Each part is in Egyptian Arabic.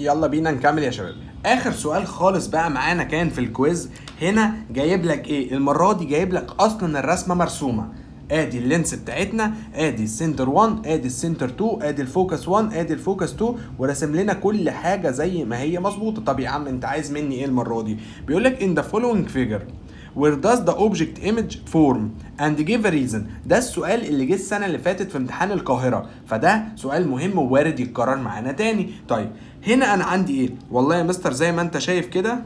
يلا بينا نكمل يا شباب. اخر سؤال خالص بقى معانا كان في ال quiz. هنا جايب لك ايه المرة دي؟ جايب لك اصلا الرسمة مرسومه. ادي ال lens بتاعتنا، ادي ال center 1، ادي ال center 2، ادي ال focus 1، ادي ال focus 2، وراسم لنا كل حاجة زي ما هي مظبوطه. طب يا عم انت عايز مني ايه المرة دي؟ بيقول لك in the following figure where does the object image form and give a reason. ده السؤال اللي جه السنة اللي فاتت في امتحان القاهره، فده سؤال مهم ووارد يتكرر معانا تاني. طيب هنا انا عندي ايه؟ والله يا مستر زي ما انت شايف كده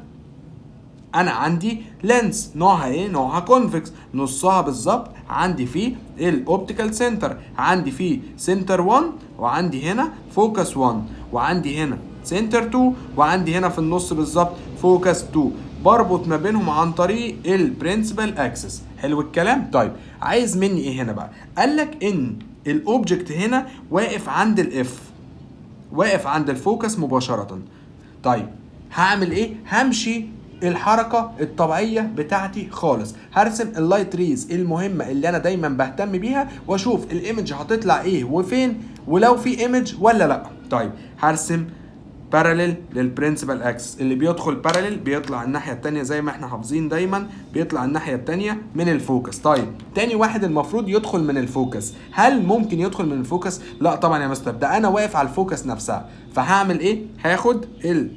انا عندي lens نوعها ايه؟ نوعها convex، نصها بالظبط عندي فيه ال optical center، عندي فيه center 1، وعندي هنا focus 1، وعندي هنا center 2، وعندي هنا في النص بالظبط focus 2. بربط ما بينهم عن طريق ال principal axis. حلو الكلام. طيب عايز مني ايه هنا بقى؟ قال لك ان ال object هنا واقف عند ال F، واقف عند ال focus مباشرة. طيب هعمل ايه؟ همشي الحركة الطبيعية بتاعتي خالص، هرسم ال light rays المهمة اللي انا دايما بهتم بيها، واشوف ال image هتطلع ايه وفين، ولو في image ولا لا. طيب هرسم parallel لل principal axis، اللي بيدخل parallel بيطلع الناحية التانية زي ما احنا حافظين دايما، بيطلع الناحية التانية من ال focus. طيب تاني واحد المفروض يدخل من ال focus، هل ممكن يدخل من ال focus؟ لا طبعا يا مستر، ده انا واقف على ال focus نفسها. فهعمل ايه؟ هاخد ال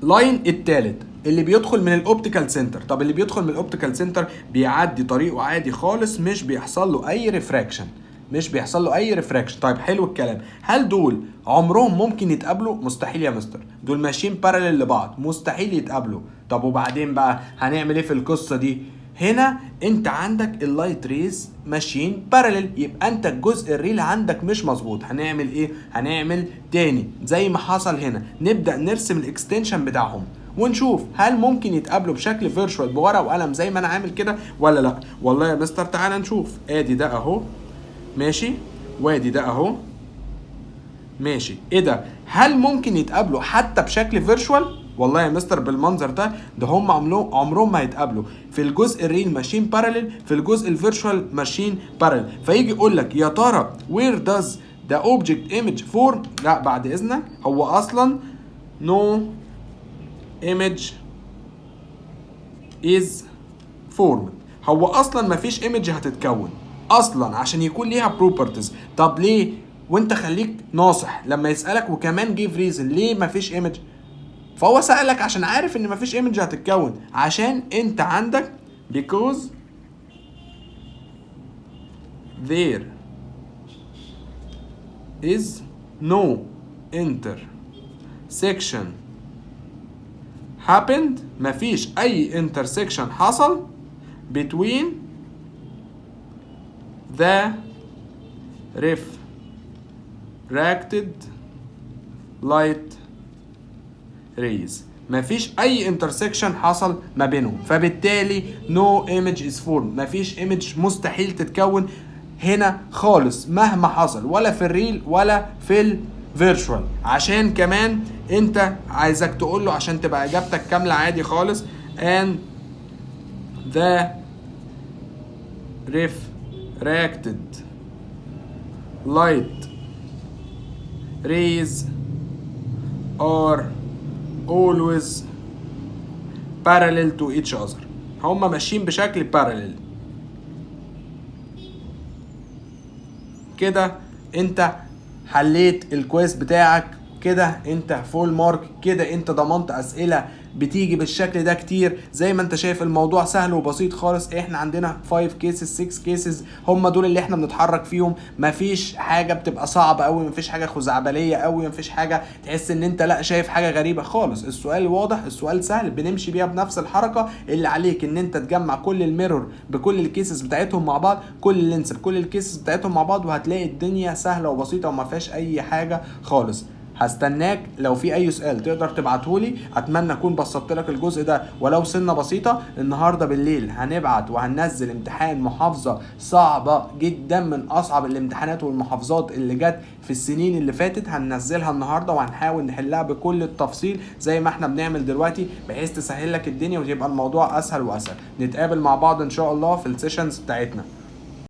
line التالت اللي بيدخل من ال optical center. طب اللي بيدخل من ال optical center بيعدي طريقه عادي خالص، مش بيحصل له اي refraction، مش بيحصل له اي refraction. طيب حلو الكلام. هل دول عمرهم ممكن يتقابلوا؟ مستحيل يا مستر، دول ماشيين parallel لبعض، مستحيل يتقابلوا. طب وبعدين بقى هنعمل ايه في القصة دي؟ هنا انت عندك ال light rays ماشيين parallel، يبقى انت الجزء ال real عندك مش مظبوط. هنعمل ايه؟ هنعمل تاني زي ما حصل هنا، نبدا نرسم ال extension بتاعهم ونشوف هل ممكن يتقابلوا بشكل virtual بورقه وقلم زي ما انا عامل كده ولا لا. والله يا مستر تعالى نشوف. ادي ده اهو ماشي، وادي ده اهو ماشي. ايه ده؟ هل ممكن يتقابلوا حتى بشكل virtual؟ والله يا مستر بالمنظر ده، ده هم عمرهم ما هيتقابلوا. في الجزء ال real ماشيين parallel، في الجزء ال virtual ماشيين parallel. فيجي يقول لك يا ترى where does the object image form؟ لا بعد اذنك، هو اصلا no image is formed، هو اصلا مفيش image هتتكون اصلا عشان يكون ليها properties. طب ليه؟ وانت خليك ناصح لما يسالك، وكمان give reason ليه مفيش image. فهو سألك عشان عارف ان مفيش image هتتكون، عشان انت عندك because there is no intersection happened، مفيش اي intersection حصل between the refracted light rays، مفيش اي intersection حصل ما بينهم، فبالتالي no image is formed، مفيش image مستحيل تتكون هنا خالص مهما حصل، ولا في ال real ولا في ال virtual. عشان كمان انت عايزك تقول له عشان تبقى اجابتك كاملة عادي خالص، and the refracted light rays are always parallel to each other، هما ماشيين بشكل parallel كده. انت حليت ال quiz بتاعك كده، انت full mark كده، انت ضمنت اسئلة بتيجي بالشكل ده كتير. زي ما انت شايف الموضوع سهل وبسيط خالص. احنا عندنا 5 cases 6 cases هم دول اللي احنا بنتحرك فيهم، مفيش حاجة بتبقى صعبة قوي، مفيش حاجة خزعبليه قوي، مفيش حاجة تحس ان انت لا شايف حاجة غريبة خالص. السؤال واضح، السؤال سهل، بنمشي بيها بنفس الحركة. اللي عليك ان انت تجمع كل ال mirror بكل ال cases بتاعتهم مع بعض، كل ال lens بكل ال cases بتاعتهم مع بعض، وهتلاقي الدنيا سهلة وبسيطة وما فيهاش اي حاجة خالص. هستناك لو في اي سؤال تقدر تبعتهولي. اتمنى اكون بسطت لك الجزء ده ولو سنة بسيطه. النهارده بالليل هنبعت وهننزل امتحان محافظة صعبة جدا، من اصعب الامتحانات والمحافظات اللي جت في السنين اللي فاتت، هننزلها النهارده وهنحاول نحلها بكل التفصيل زي ما احنا بنعمل دلوقتي، بحيث تسهل لك الدنيا ويبقى الموضوع اسهل واسهل. نتقابل مع بعض ان شاء الله في ال sessions بتاعتنا.